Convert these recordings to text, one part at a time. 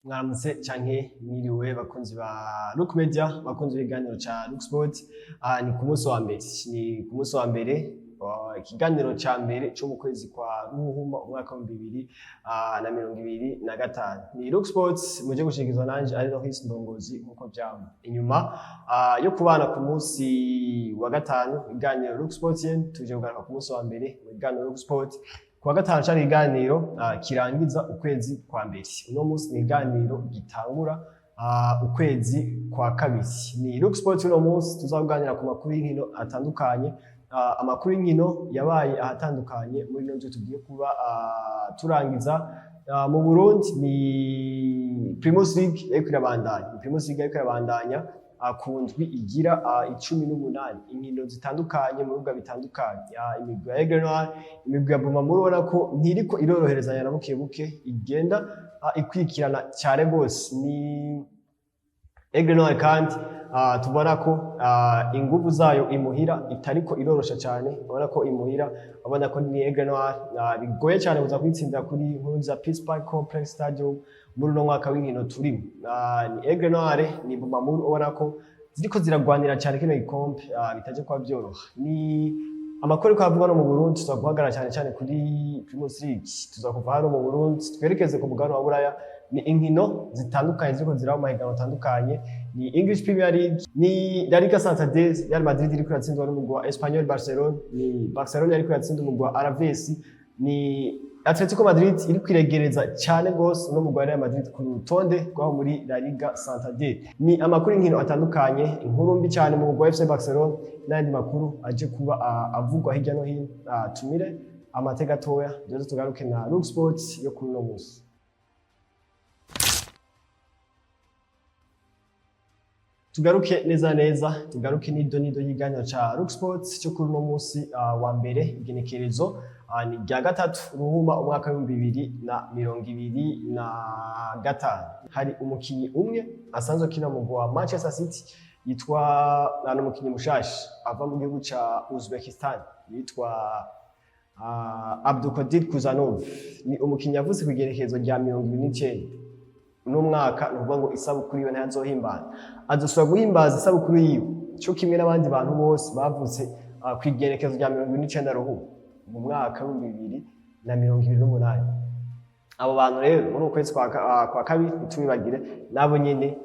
Mwaramutse canke mwiriwe, bakunzi ba Look Media, bakunzi b'ikiganiro ca Look Sport. Ni ku munsi wa mbere, ni ku munsi wa mbere, ikiganiro ca mbere co mu kwezi kwa Ruhuhuma, umwaka wa 2025. Ni Look Sport muje gushikizwa nanje ari Loris Ndongozi, nkuko vyama. Inyuma yo kubana ku munsi wa gatanu ikiganiro Look Sport yen, tuje kugaruka ku munsi wa mbere mu kiganiro Look Sport. Ku wa gatanu cari ikiganiro kirangiza ukwezi kwa mbere. Uno munsi ni ikiganiro gitangura ukwezi kwa kabiri. Ni Look Sport uno munsi tuzakuganira ku makuru y'inkino atandukanye, amakuru y'inkino yabaye ahatandukanye muri ino nzu tugiye kuba turangiza. Mu Burundi ni Primus League yariko irabandanya, ni Primus League yariko irabandanya ku ndwi igira 18, inkino zitandukanye mu bibuga bitandukanye. Imigwi ya Aigle Noir, imigwi ya Bumamuru, ubona ko ntiriko iroroherezanya na buke buke, igenda ikwikirana cyane gose. Ni Aigle Noir kandi tubona ko inguvu zayo imuhira itariko irorosha cyane. Ubona ko imuhira, ubona ko ni Aigle Noir bigoye cyane kuza kwitsindira kuri Nkurunziza Peace Park Complex Stadium muri uno mwaka w'inkino turimo. Ni Aigle Noir, ni Bumamuru, ubona ko ziriko ziragwanira cyane kino gikombe, bitaje kuba byoroha. Ni amakuru ariko avugwa no mu Burundi. Tuza guhagarara cyane cyane kuri Primus League. Tuza kuva hano mu Burundi twerekeze ku mugabane wa Buraya. Ni inkino zitandukanye ziriko ziraba mu mahiganwa atandukanye: ni English Premier League, ni La Liga Santander, Real Madrid iriko iratsindwa n'umugwi wa Espanyol Barcelona, ni Barcelona yariko iratsinda umugwi wa Alaves, ni Atletico Madrid iriko iregereza cyane gose no mugwi wa Real Madrid ku rutonde rwaho muri La Liga Santander. Ni amakuru y'inkino atandukanye, inkuru mbi cyane mu mugwi wa FC Barcelona n'ayandi makuru aje kuba avugwa hirya no hino. Tumire amate gatoya, duze tugaruke na Look Sports yo kuri uno munsi. Tugaruke neza neza, tugaruke nido nido y'ikiganiro ca Look Sports cyo kuri uno munsi wa mbere, igenekerezo ni rya 3 Ruhuma, umwaka wa 2025. Hari umukinyi umwe asanzwe akina mu mugwi wa Manchester City yitwa, ni umukinyi mushasha ava mu gihugu ca Uzbekistan, yitwa Abdukodir Khusanov. Ni umukinyi yavutse ku igenekerezo rya 29 uno mwaka. Ni ukuvuga ngo isabukuru yiwe ntazohimbana, azosubira guhimbaza isabukuru yiwe cyo kimwe n'abandi bantu bose bavutse ku igenekerezo rya 29 Ruhuma mu mwaka wa 2028. Abo bantu rero muri uku kwezi kwa kabiri ntitubibagire, nabo nyene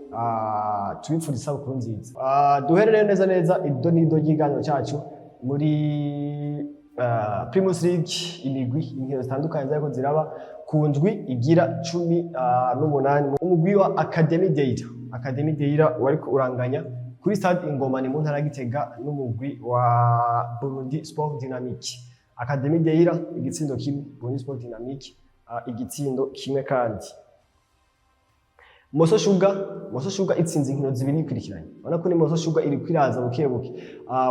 tubipfurize isabukuru nziza. Duhere rero neza neza ido n'ido ry'ikiganiro cyacu muri Primus League. Imigwi, inkino zitandukanye zariko ziraba ku ndwi igira 18. Umugwi wa Academy Deira, Academy Deira wariko uranganya kuri stade Ingoma, ni mu ntara ya Gitega, n'umugwi wa Burundi Sport Dynamique. Academy Deira igitsindo kimwe, Burundi Sport Dynamique igitsindo kimwe. Kandi Moso Sugar, Moso Sugar itsinze inkino zibiri ikurikiranye. Urabona ko ni Moso Sugar iri kwiraza buke buke.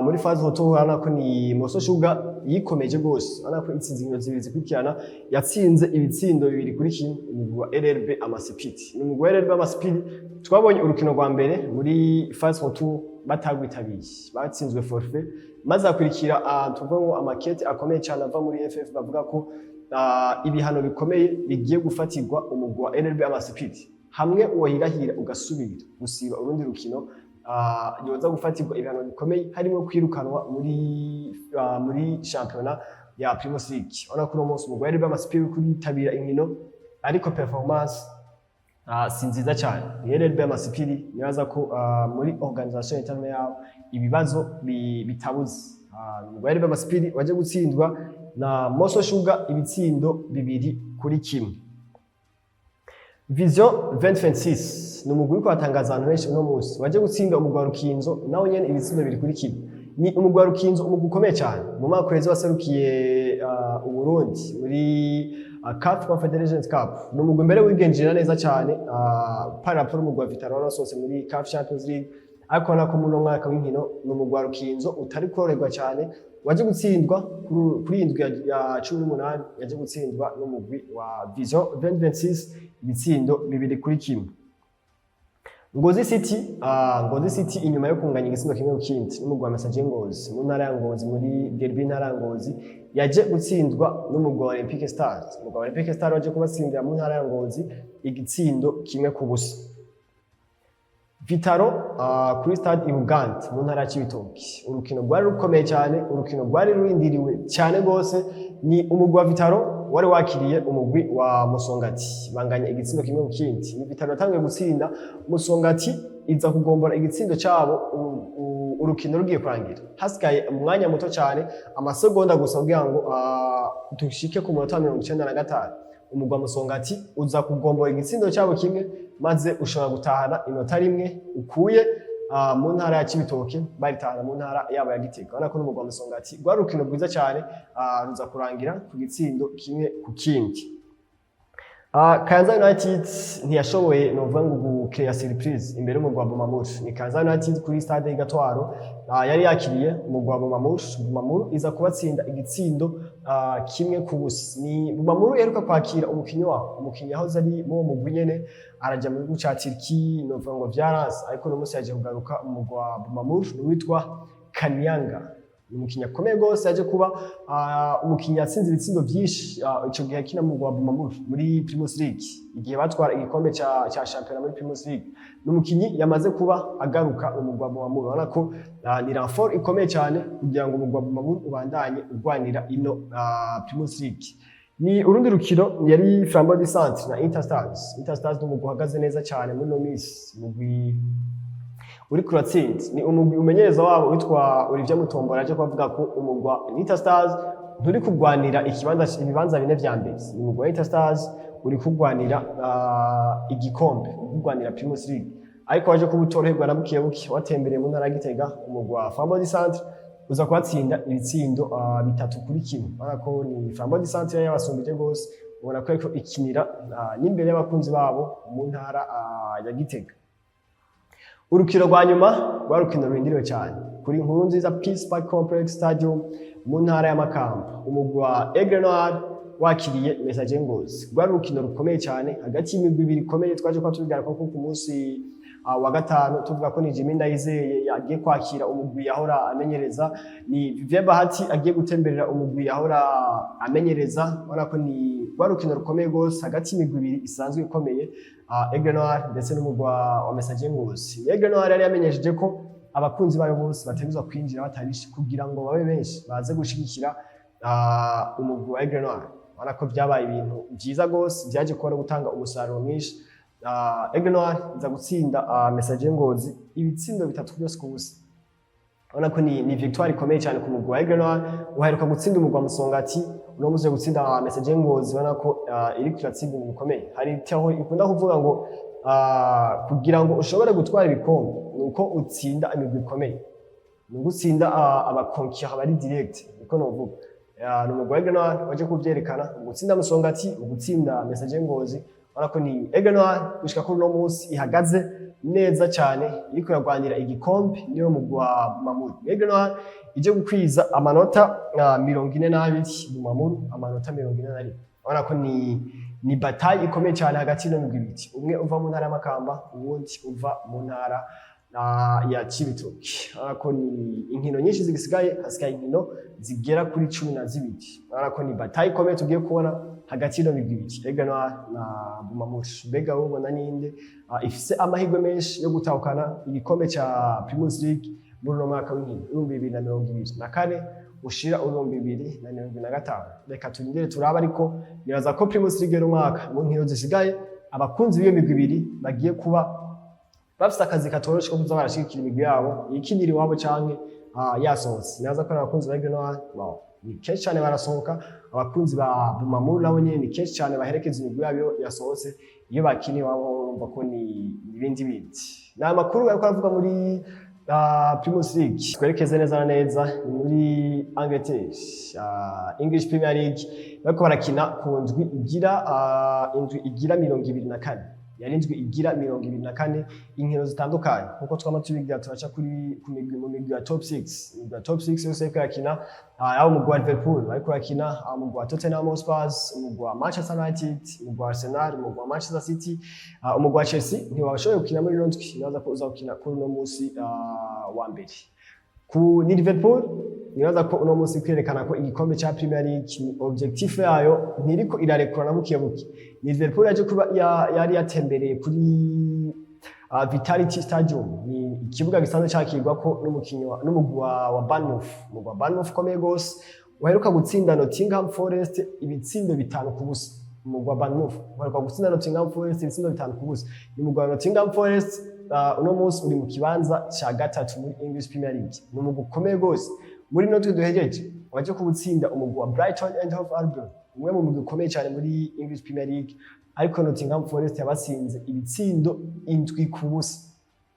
Muri phase retour urabona ko ni Moso Sugar yikomeje gose. Urabona ko itsinze inkino zibiri zikurikirana, yatsinze ibitsindo 2-1 umugwi wa RRB Amasipiti. Ni umugwi wa RRB Amasipiti twabonye urukino rwa mbere muri phase retour batagwitabiye, batsinzwe forfait, maze hakurikira tuvuga ngo amakete akomeye cyane ava muri FF bavuga ko ibihano bikomeye bigiye gufatirwa umugwi wa RRB Amasipiti hamwe uwohirahira ugasubira gusiba urundi rukino, yoza gufatirwa ibihano bikomeye harimo kwirukanwa muri shampiyona ya Primus League. Urabona ko uno munsi umugwi wa RRB Amasipiti uri kuritabira inkino, ariko performance si nziza cyane. Ni RRB Amasipiri, nibaza ko muri organisation interne yabo ibibazo bitabuze. Umugwi wa RRB Amasipiri waje gutsindwa na Moso Sugar ibitsindo 2-1. Vision 2026 ni umugwi uriko watangaza abantu benshi uno munsi, waje gutsinda umugwi wa Rukinzo nawo nyene ibitsindo 2-1. Ni umugwi wa Rukinzo, umugwi ukomeye cyane. Mu mwaka uheze waserukiye Uburundi muri CAF Confederations Cup. Ni umugwi mbere wigenjera neza cyane par rapport umugwi wa Vital'O wasohotse muri CAF Champions League, ariko ubona ko muri uno mwaka w'inkino ni umugwi wa Rukinzo utari koroherwa cyane, waje gutsindwa kuri iyi ndwi ya 18, yaje gutsindwa n'umugwi wa Vision 2026 ibitsindo 2-1. Ngozi City inyuma yo kunganya igitsindo 1-1 n'umugwi wa Messager Ngozi mu ntara ya Ngozi, muri derby intara ya Ngozi, yaje gutsindwa n'umugwi wa Olympique Stars. Umugwi wa Olympique Stars waje kubatsindira mu ntara ya Ngozi igitsindo 1-0. Vital'O kuri stade i Buganda mu ntara ya Cibitoke, urukino rwari rukomeye cyane, urukino rwari rurindiriwe cyane gose. Ni umugwi wa Vital'O wari wakiriye umugwi wa Musongati, banganya igitsindo 1-1. Ni Vital'O yatanguye gutsinda, Musongati iza kugombora igitsindo cabo urukino rugiye kurangira, hasigaye umwanya muto cyane, amasegonda gusa kugira ngo dushike ku munota wa 95. Umugwi wa Musongati uza kugombora igitsindo cyabo kimwe, maze ushobora gutahana inota rimwe ukuye mu ntara ya Cibitoke, baritahana mu ntara yabo ya Gitega. Urabona ko n'umugwi wa Musongati rwari urukino rwiza cyane, ruza kurangira ku gitsindo 1-1. Kayanza United ntiyashoboye, novuga ngo, gucrea surprise imbere y'umugwi wa Bumamuru. Ni Kayanza United kuri stade y'Igatwaro yari yakiriye umugwi wa Bumamuru. Bumamuru iza kubatsinda igitsindo 1-0. Ni Bumamuru iheruka kwakira umukinyi wabo, umukinyi yahoze ari mu mugwi nyene, araja mu gihugu ca Turkey, novuga ngo vyaranse, ariko uno munsi yaje kugaruka mu mugwi wa Bumamuru, ni uwitwa Kanyanga. Ni umukinyi akomeye gose, yaje kuba umukinyi yatsinze ibitsindo vyinshi ico gihe akina mu mugwi wa Bumamuru muri Primus League, igihe batwara igikombe ca shampiyona muri Primus League. Ni umukinyi yamaze kuba agaruka mu mugwi wa Bumamuru. Urabona ko ni renfort ikomeye cyane kugira ngo umugwi wa Bumamuru ubandanye urwanira ino Primus League. Ni urundi rukino yari Flambeau du Centre na Interstars. Interstars ni umugwi uhagaze neza cyane muri no minsi, umugwi uriko uratsinda. Ni umugwi umenyereza wabo witwa Olivier Mutombora aje kuvuga ko umugwi wa Interstars nturi kugwanira ikibanza, ibibanza bine vya mbere. Ni umugwi wa Interstars uri kugwanira igikombe, uri kugwanira Primus League, ariko waje kuba utoroherwa na buke buke, watembereye mu ntara ya Gitega. Umugwi wa Flambeau du Centre uza kubatsinda ibitsindo 3-1. Urabona ko ni Flambeau du Centre yari yabasumbije gose, ubona ko ariko ikinira n'imbere y'abakunzi babo mu ntara ya Gitega. Urukino rwa nyuma rwari urukino rurindiriwe cyane kuri Nkuru Nziza Peace Park Complex Stadium mu ntara ya Makamba, umugwi wa Aigle Noir wakiriye Messager Ngozi. Rwari urukino rukomeye cyane hagati y'imigwi ibiri ikomeye. Twaje kuba tubigaruka ko ku munsi wa gatanu, tuvuga ko ni Jimmy Ndayizeye yagiye kwakira umugwi yahora amenyereza, ni Vivien Bahati agiye gutemberera umugwi yahora amenyereza. Ubona ko ni rwari urukino rukomeye rwose hagati y'imigwi ibiri isanzwe ikomeye, Aigle Noir ndetse n'umugwi wa Messager Ngozi. Aigle Noir yari yamenyesheje ko abakunzi bayo bose bategerezwa kwinjira batarishe kugira ngo babe benshi baze gushigikira umugwi wa Aigle Noir. Ubona ko byabaye ibintu byiza rwose, byaje kuba no gutanga umusaruro mwinshi. Aigle Noir iza gutsinda Messager Ngozi ibitsindo 3 byose ku busa. Urabona ko ni victoire ikomeye cyane ku mugwi wa Aigle Noir uheruka gutsinda umugwi wa Musongati, uno munsi gutsinda Messager Ngozi. Ubona ko iriko iratsinda umugwi ukomeye. Hari aho ikunda kuvuga ngo kugira ngo ushobore gutwara ibikombe ni uko utsinda imigwi ikomeye, ni ugutsinda aba concurrents bari direct, niko novuga. Ni umugwi wa Aigle Noir waje kuvyerekana mu gutsinda Musongati, mu gutsinda Messager Ngozi. Urabona ko ni Aigle Noir gushika kuri uno munsi ihagaze neza cyane, iriko iragwanira igikombe niyo mugwi wa Bumamuru. Aigle Noir ije gukwiza amanota 42, Bumamuru amanota 41. Urabona ko ni bataille ikomeye cyane hagati y'ino migwi ibiri, umwe uva mu ntara ya Makamba, uwundi uva mu ntara ya Cibitoke. Urabona ko ni inkino nyinshi zigisigaye, hasigaye inkino zigera kuri 12. Urabona ko ni bataille ikomeye tugiye kubona hagati y'ino migwi ibiri, Aigle Noir na Bumamuru. Mbega wowe ubona ninde ifise amahirwe menshi yo gutahukana igikombe ca Primus League muri uno mwaka w'inkino 2024 ushira 2025? Reka turindire turabe, ariko nibaza ko Primus League y'uno mwaka, mu nkino zisigaye, abakunzi b'iyo migwi ibiri bagiye kuba bafise akazi katoroshe ko kuza barashigikira imigwi yabo ikinira iwabo canke yasohotse. Nibaza ko abakunzi ba Aigle Noir, wow, ni kenshi cyane barasohoka. Abakunzi ba Bumamuru nabo nyene ni kenshi cyane baherekeza imigwi yabo yasohotse. Iyo bakina iwabo urumva ko ni ibindi bindi. Ni amakuru ariko aravuga muri Primus League. Twerekeze neza na neza ni muri Angleterre, English Premier League, bariko barakina ku ndwi igira indwi igira 24. Yari indwi igira 24, inkino zitandukanye. Nkuko twama tubigira, turaca kuri ku migwi, mu migwi ya top 6. Imigwi ya top 6 yose iriko irakina, yaba umugwi wa Liverpool bariko barakina, umugwi wa Tottenham Hotspur, umugwi wa Manchester United, umugwi wa Arsenal, umugwi wa Manchester City, umugwi wa Chelsea ntiwashoboye gukina muri ino ndwi. Nibaza ko uza gukina kuri uno munsi wa mbere. Ku ni Liverpool, nibaza ko uno munsi kwerekana ko igikombe ca Premier League ni objectif yayo, ntiriko irarekura na buke buke. Ni Liverpool yaje kuba yari yatembereye kuri Vitality Stadium, ni ikibuga gisanzwe cakirwako n'umukinyi n'umugwi wa Bournemouth, umugwi wa Bournemouth ukomeye gose waheruka gutsinda Nottingham Forest ibitsindo 5-0. Umugwi wa Bournemouth waheruka gutsinda Nottingham Forest ibitsindo 5-0. Ni umugwi wa Nottingham Forest uno munsi uri mu kibanza ca gatatu muri English Premier League. Ni umugwi ukomeye gose. Muri ino twe duhejeje waje kuwutsinda umugwi wa Brighton and Hove Albion, umwe mu mugwi ukomeye cyane muri English Premier League, ariko Nottingham Forest yabatsinze ibitsindo 7-0.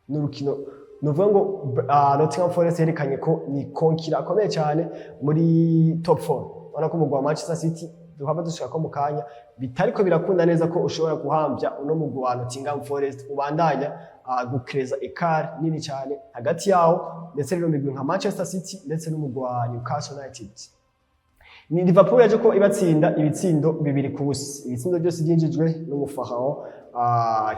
Ni urukino nuvuga ngo Nottingham Forest yerekanye ko ni concurrent akomeye cyane muri top 4. Ubona ko umugwi wa Manchester City, duhava dushika ko mu kanya, bitariko birakunda neza ko ushobora guhambya uno mugwi wa Nottingham Forest ubandanya gukreza écart nini cyane hagati yawo ndetse rero migwi nka Manchester City ndetse n'umugwi wa Newcastle United. Ni Liverpool yaje ko ibatsinda ibitsindo 2-0. Ibitsindo byose byinjijwe n'umufahao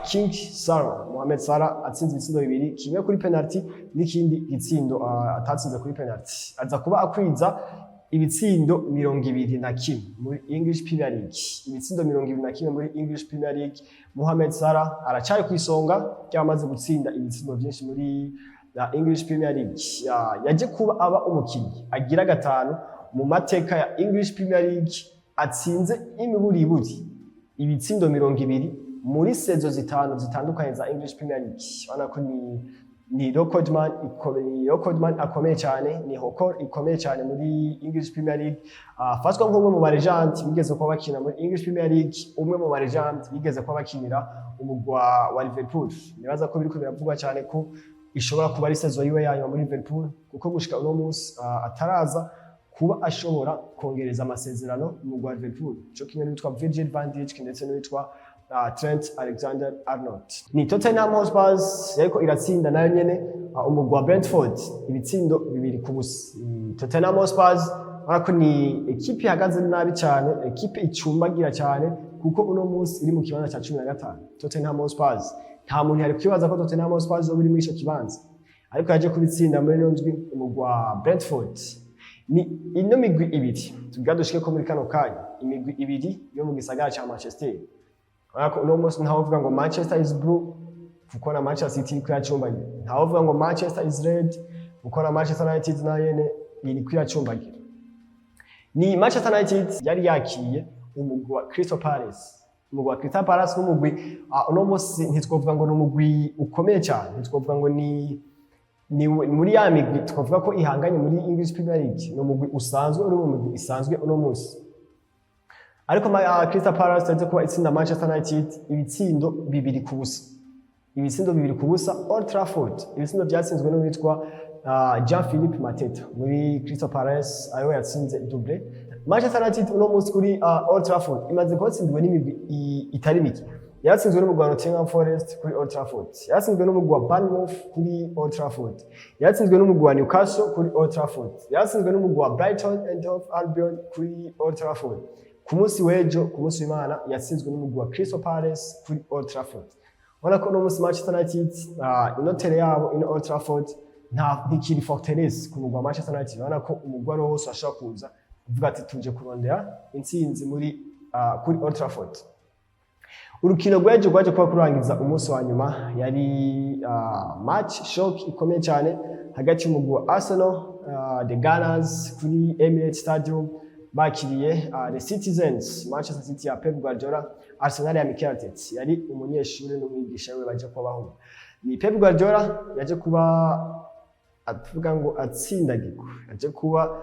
King Salah, Mohamed Salah atsinze ibitsindo bibiri, kimwe kuri penalty n'ikindi gitsindo atatsinze kuri penalty. Aza kuba akwiza ibitsindo 21 muri English Premier League. Ibitsindo 21 muri English Premier League. Mohamed Salah aracari ku isonga ryamaze gutsinda ibitsindo byinshi muri English Premier League. Yaje kuba aba umukinyi agira gatanu mu mateka ya English Premier League atsinze imiburiburi ibitsindo 20 muri saison zitanu zitandukanye za English Premier League. Urabona ko ni recordman ikomeye, ni recordman akomeye cyane, ni record ikomeye cyane muri English Premier League. Afatwa nk'umwe mu ba legend bigeze kuba bakina muri English Premier League, umwe mu ba legend bigeze kuba bakinira umugwi wa Liverpool. Nibaza ko biriko biravugwa cyane ko ishobora kuba ari saison yiwe yanyuma muri Liverpool, kuko gushika uno munsi ataraza kuba ashobora kongereza amasezerano mu mugwi wa Liverpool, cyo kimwe n'uwitwa Virgil van Dijk ndetse n'uwitwa Trent Alexander-Arnold. Ni Tottenham Hotspur yariko iratsinda nayo nyene umugwi wa Brentford ibitsindo 2-0. Tottenham Hotspur urabona ko ni ekipe ihagaze nabi cyane, ekipe icumbagira cyane, kuko uno munsi iri mu kibanza cya 15. Tottenham Hotspur, nta muntu yari kwibaza ko Tottenham Hotspur izoba iri muri ico kibanza, ariko yaje kubitsinda muri ino ndwi umugwi wa Brentford. Ni ino migwi ibiri tugira dushike ko muri kano kanya, imigwi ibiri yo mu gisagara ca Manchester. Urabona ko uno munsi ntawe uvuga ngo Manchester is blue, kuko na Manchester City iriko iracumbagira. Ntawe uvuga ngo Manchester is red, kuko na Manchester United nayo nyene iriko iracumbagira. Ni Manchester United yari yakiriye umugwi wa Crystal Palace. Umugwi wa Crystal Palace n'umugwi uno munsi ntitwovuga ngo ni umugwi ukomeye cyane, ntitwovuga ngo ni muri ya migwi twavuga ko ihanganye muri English Premier League. Ni umugwi usanzwe uri mu migwi isanzwe uno munsi, ariko Crystal Palace yaje kuba itsinda Manchester United ibitsindo 2-0, ibitsindo 2-0 Old Trafford. Ibitsindo byatsinzwe n'uwitwa Jean-Philippe Mateta muri Crystal Palace, ariwe yatsinze doublé. Manchester United uno munsi kuri Old Trafford imaze kuba yatsinzwe n'imigwi itari mike. Yatsinzwe n'umugwi wa Nottingham Forest kuri Old Trafford, yatsinzwe n'umugwi wa Bournemouth kuri Old Trafford, yatsinzwe n'umugwi wa Newcastle kuri Old Trafford, yatsinzwe n'umugwi wa Brighton and Hove Albion kuri Old Trafford. Ku munsi w'ejo, ku munsi w'Imana, yatsinzwe n'umugwi wa Crystal Palace kuri Old Trafford. Ubona ko uno munsi Manchester United, ino terrain yabo, ino Old Trafford, nta ntikiri forteresse ku mugwi wa Manchester United. Urabona ko umugwi wari wose ashobora kuza uvuga ati tuje kurondera intsinzi muri kuri Old Trafford. Urukino rw'ejo rwaje kuba kurangiza umunsi wa nyuma yari match shock ikomeye cyane hagati y'umugwi wa Arsenal, the Gunners, kuri Emirates Stadium bakiriye the Citizens, Manchester City ya Pep Guardiola, Arsenal ya Mikel Arteta. Yari umunyeshuri n'umwigisha we baje kuba bahura. Ni Pep Guardiola yaje kuba avuga ngo atsindagirwa, yaje kuba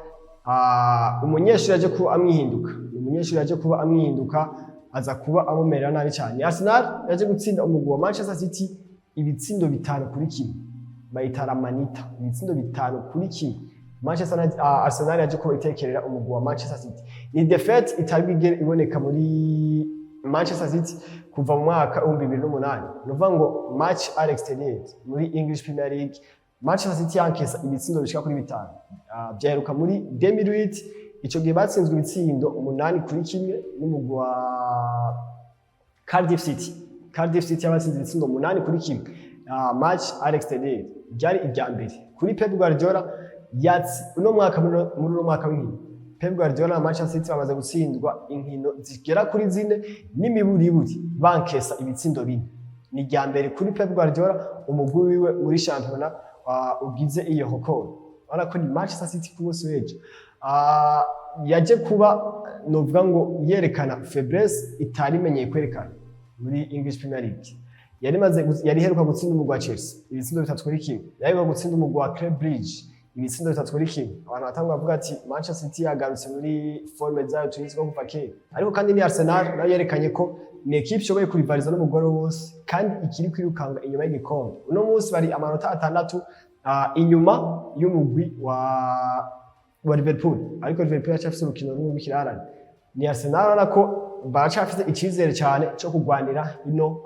umunyeshuri yaje kuba amwihinduka, umunyeshuri yaje kuba amwihinduka, aza kuba amumerera nabi cyane. Arsenal yaje gutsinda umugwi wa Manchester City ibitsindo 5-1, bayita La Manita, ibitsindo 5-1. Manchester United, Arsenal yaje kuba itekerera umugwi wa Manchester City. Ni défaite itari bwigere iboneka muri Manchester City kuva mu mwaka 2008. Ni ukuvuga ngo match à l'extérieur muri English Premier League, Manchester City yankesa ibitsindo bishika kuri 5. Byaheruka muri 2008. Ico gihe batsinzwe ibitsindo 8-1 n'umugwi wa Cardiff City. Cardiff City yabatsinze ibitsindo 8-1. Match à l'extérieur ryari irya mbere kuri Pep Guardiola yatsi uno mwaka. Muri uno mwaka w'inkino, Pep Guardiola na Manchester City bamaze gutsindwa inkino zigera kuri 4 n'imiburiburi bankesa ibitsindo 4. Ni irya mbere kuri Pep Guardiola umugwi wiwe muri shampiyona ugize iyo record. Urabona ko ni Manchester City ku munsi w'ejo yaje kuba, novuga ngo, yerekana faiblesse itari imenyeye kwerekana muri English Premier League. Yari imaze yari iheruka gutsinda umugwi wa Chelsea ibitsindo 3-1, yari iheruka gutsinda umugwi wa Club Brugge ibitsindo 3-1. Abantu batangwa bavuga ati Manchester City yagarutse muri forme zayo tuzi ko kuva kera. Ariko kandi ni Arsenal nayo yerekanye ko ni équipe ishoboye kurivariza n'umugore wose kandi ikiri kwirukanga inyuma y'igikombe. Uno munsi bari amanota 6 inyuma y'umugwi wa Liverpool, ariko Liverpool yacyafise urukino rumwe rw'ikirarane. Ni Arsenal urabona ko baracafise icyizere cyane cyo kurwanira ino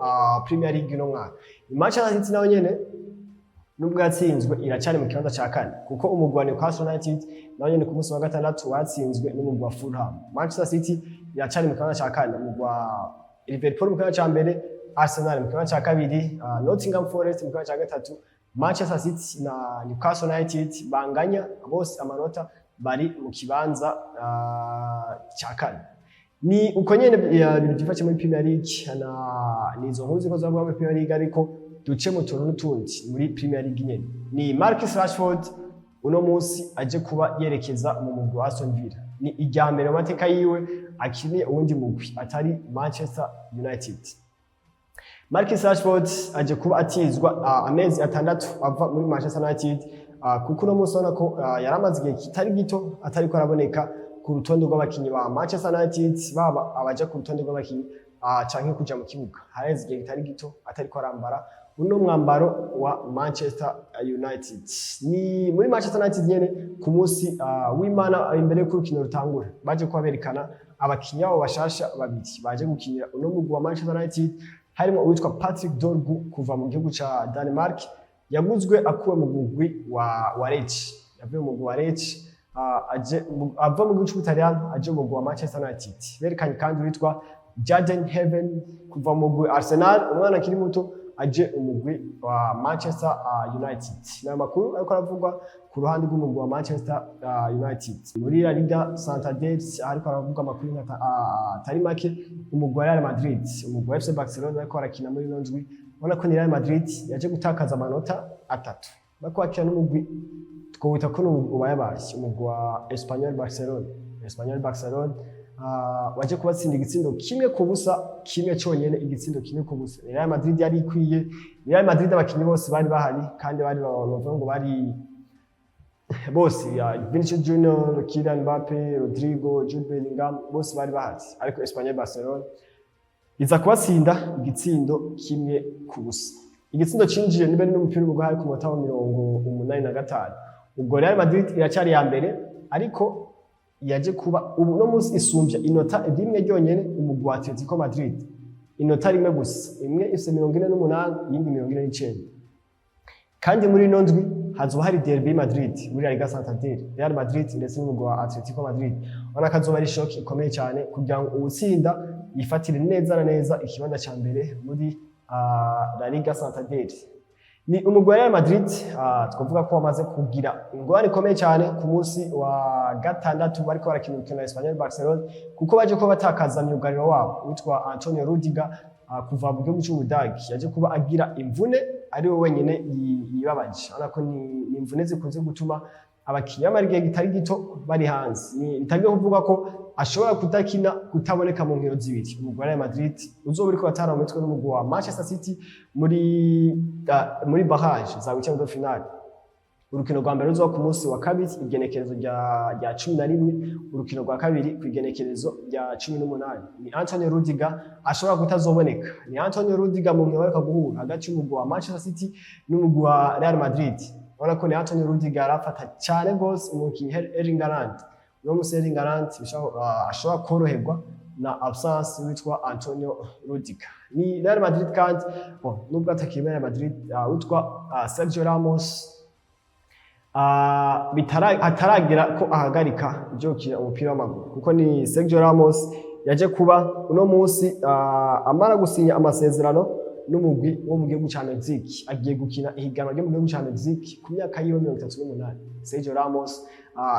Premier League ino mwaka. Manchester City nayo nyene, nubwo yatsinzwe, iracyari mu kibanza cya kane, kuko umugwi wa Newcastle United nawo nyene ku munsi wa gatandatu watsinzwe n'umugwi wa Fulham. Manchester City iracyari mu kibanza cya kane, umugwi wa Liverpool mu kibanza cya mbere, Arsenal mu kibanza cya kabiri, Nottingham Forest mu kibanza cya gatatu. Manchester City na Newcastle United banganya bose amanota, bari mu kibanza cya kane. Ni uko nyene ibintu byifashe muri Premier League na ni izo nkuru ziko zavuga muri Premier League. Ariko duce mu tuntu n'utundi muri Premier League nyene, ni Marcus Rashford uno munsi aje kuba yerekeza mu mugwi wa Aston Villa. Ni irya mbere mu mateka yiwe akiniye uwundi mugwi atari Manchester United. Marcus Rashford aje kuba atizwa amezi 6 ava muri Manchester United, kuko uno munsi ubona ko yari amaze igihe kitari gito atariko araboneka ku rutonde rw'abakinyi ba Manchester United, baba abaja ku rutonde rw'abakinyi canke kuja mu kibuga. Haraheze igihe kitari gito atariko arambara uno mwambaro wa Manchester United. Ni muri Manchester United nyene, ku munsi w'Imana, imbere y'uko urukino rutangura, baje kuba berekana abakinyi babo bashasha babiri baje gukinira uno mugwi wa Manchester United, harimo uwitwa Patrick Dorgu kuva mu gihugu ca Denmark, yaguzwe akuwe mu mugwi wa Lecce. Yavuye mu mugwi wa Lecce, aje ava mu gihugu c'Ubutaliyano aje mu mugwi wa Manchester United. Berekanye kandi uwitwa Jaden Heaven kuva mu mugwi Arsenal, umwana akiri muto aje umugwi wa Manchester United. Ni amakuru ariko aravugwa ku ruhande rw'umugwi wa Manchester United. Muri La Liga Santander ariko aravugwa amakuru atari make. Umugwi wa Real Madrid, umugwi wa FC Barcelona ariko barakina muri ino ndwi, ubona ko ni Real Madrid yaje gutakaza amanota 3, bariko bakina n'umugwi twowita ko ubayabaye, umugwi wa Espanyol Barcelona. Espanyol Barcelona waje kubatsinda igitsindo 1-0, kimwe cyonyene, igitsindo 1-0. Real Madrid yari ikwiye. Real Madrid abakinyi bose bari bahari kandi bari bavuga ngo bari bose ya Vinicius Junior, Kylian Mbappe, Rodrigo, Jude Bellingham, bose bari bahari, ariko Espanyol Barcelona iza kubatsinda igitsindo 1-0. Igitsindo cinjiye niba n'umupira umugwi hari ku munota wa 85. Ubwo Real Madrid iracyari ya mbere, ariko yaje kuba ubu no munsi isumbya inota rimwe ryonyene umugwi wa Atletico Madrid, inota rimwe gusa. Imwe ifise 48, iyindi 49. Kandi muri ino ndwi hazoba hari derby Madrid muri La Liga Santander, Real Madrid ndetse n'umugwi wa Atletico Madrid. Ubona ko azoba ari choc ikomeye cyane kugira ngo uwutsinda yifatire neza na neza ikibanza ca mbere muri La Liga Santander. Ni umugwi wa Real Madrid twavuga ko wamaze kugira ingorane ikomeye cyane ku munsi wa gatandatu bariko barakina umukino wa Espanyol Barcelona, kuko baje kuba batakaza myugariro wabo witwa Antonio Rudiger kuva mu gihugu cy'Ubudagi. Yaje kuba agira imvune, ari we wenyine yibabaje. Urabona ko ni imvune zikunze gutuma abakinyi bamara igihe kitari gito bari hanze. Ni bitangiye kuvuga ko ashobora kudakina, kutaboneka mu nkino zibiri umugwi wa Real Madrid uzoba uriko batara mu mitwe n'umugwi wa Manchester City muri barrage za huitième de finale. Urukino rwa mbere ruzoba ku munsi wa kabiri, igenekerezo rya 11, urukino rwa kabiri ku igenekerezo rya 18. Ni Antonio Rudiger ashobora kutazoboneka. Ni Antonio Rudiger mu nkino bariko guhura hagati y'umugwi wa Manchester City n'umugwi wa Real Madrid. Urabona ko ni Antonio Rudiger arafata cyane rwose umukinyi Erling Haaland. Uno munsi Erling Haaland ashobora koroherwa. na absence witwa Antonio Rudiger. Ni Real Madrid kandi, bon, nubwo atakiri muri Real Madrid, witwa Sergio Ramos ataragera ko ahagarika ibyo gukina umupira w'amaguru, kuko ni Sergio Ramos yaje kuba uno munsi amara gusinya amasezerano n'umugwi wo mu gihugu ca Mexique. Agiye gukina ihiganwa ryo mu gihugu ca Mexique ku myaka yiwe 38. Sergio Ramos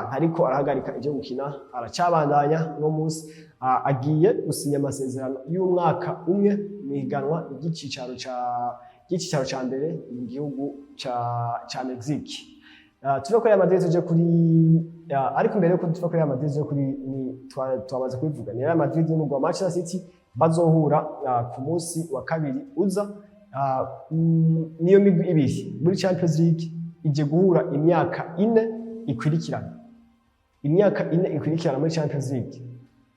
ntariko arahagarika ibyo gukina, aracabandanya. Uno munsi agiye gusinya amasezerano y'umwaka umwe mu ihiganwa ry'icicaro ca mbere mu gihugu ca Mexique. Tuve kuri Real Madrid tuje kuri ariko mbere yuko tuva kuri Real Madrid tuje kuri ni twamaze kubivuga, ni Real Madrid n'umugwi wa Manchester City bazohura ku munsi wa kabiri uza. Niyo migwi ibiri muri Champions League ije guhura imyaka 4 ikurikirana, imyaka 4 ikurikirana muri Champions League.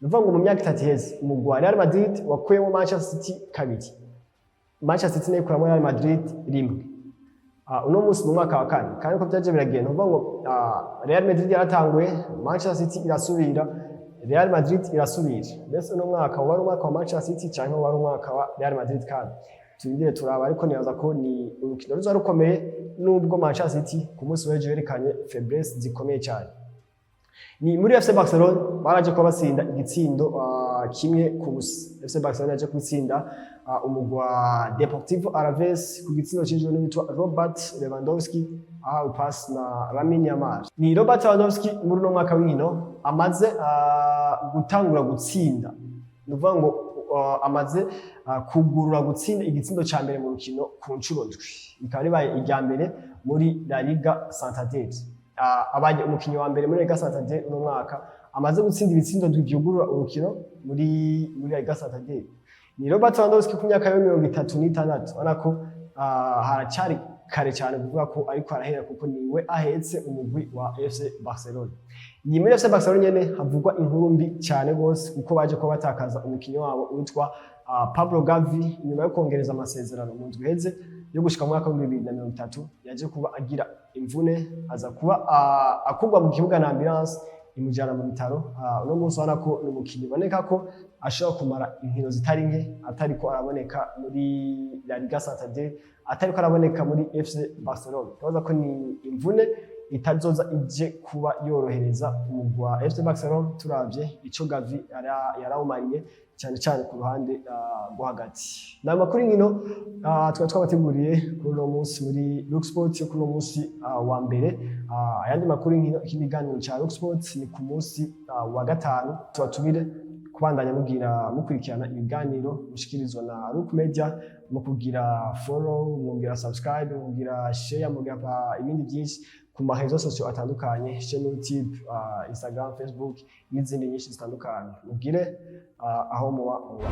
Ni ukuvuga ngo mu myaka 3 iheze umugwi wa Real Madrid wakuyemo Manchester City kabiri, Manchester City nayo ikuramo Real Madrid rimwe. Uno munsi mu mwaka wa kane kandi uko byaje biragenda, uvuga ngo Real Madrid yaratanguye, Manchester City irasubira, Real Madrid irasubira. Mbese uno mwaka wari umwaka wa Manchester City canke wari umwaka wa Real Madrid? Kandi turindire turaba, ariko nibaza ko ni urukino ruza rukomeye, nubwo Manchester City ku munsi w'ejo yerekanye faiblesse zikomeye cyane. Ni muri FC Barcelona baraje kuba batsinda igitsindo 1-0. FC Barcelona yaje gutsinda umugwi wa Deportivo Alaves ku gitsindo cinjiwe n'uwitwa Robert Lewandowski, ahawe pass na Lamine Yamal. Ni Robert Lewandowski muri uno mwaka w'inkino amaze gutangura gutsinda, ni ukuvuga ngo amaze kugurura gutsinda igitsindo ca mbere mu rukino ku nshuro ndwi, bikaba ribaye irya mbere muri La Liga Santander. Abaye umukinyi wa mbere muri La Liga Santander uno mwaka amaze gutsinda ibitsindo ndwi vyugurura urukino muri La Liga Santander. Ni Robert Lewandowski ku myaka yo 36. Ubona ko haracari kare cyane kuvuga ko ariko arahera, kuko niwe ahetse umugwi wa FC Barcelona. Ni muri FC Barcelona nyene havugwa inkuru mbi cyane gose, kuko baje kuba batakaza umukinyi wabo witwa Pablo Gavi inyuma yo kongereza amasezerano mu ndwi iheze yo gushika mu mwaka wa 2030. Yaje kuba agira imvune, aza kuba akurwa mu kibuga na ambulance imujyana mu bitaro. Uno munsi ubona ko ni umukinyi uboneka ko ashobora kumara inkino zitari nke atariko araboneka muri La Liga Santander, atariko araboneka muri FC Barcelona. Ndabaza ko ni imvune itazoza ije kuba yorohereza umugwi wa FC Barcelona, turavye ico Gavi yarawumariye cyane cyane ku ruhande rwo hagati. Ni amakuru inkino twari twabateguriye kuri uno munsi muri Look Sport yo kuri uno munsi wa mbere. Ayandi makuru y'inkino, ikindi kiganiro ca Look Sport ni ku munsi wa gatanu. Tubatumire kubandanya mugira mukurikirana ibiganiro mushikirizwa na Look Media, mu kugira follow, mugira subscribe, mugira share, mugira ibindi byinshi ku ma réseaux sociaux atandukanye, chaîne YouTube, Instagram, Facebook n'izindi nyinshi zitandukanye. Mugire aho muba muba.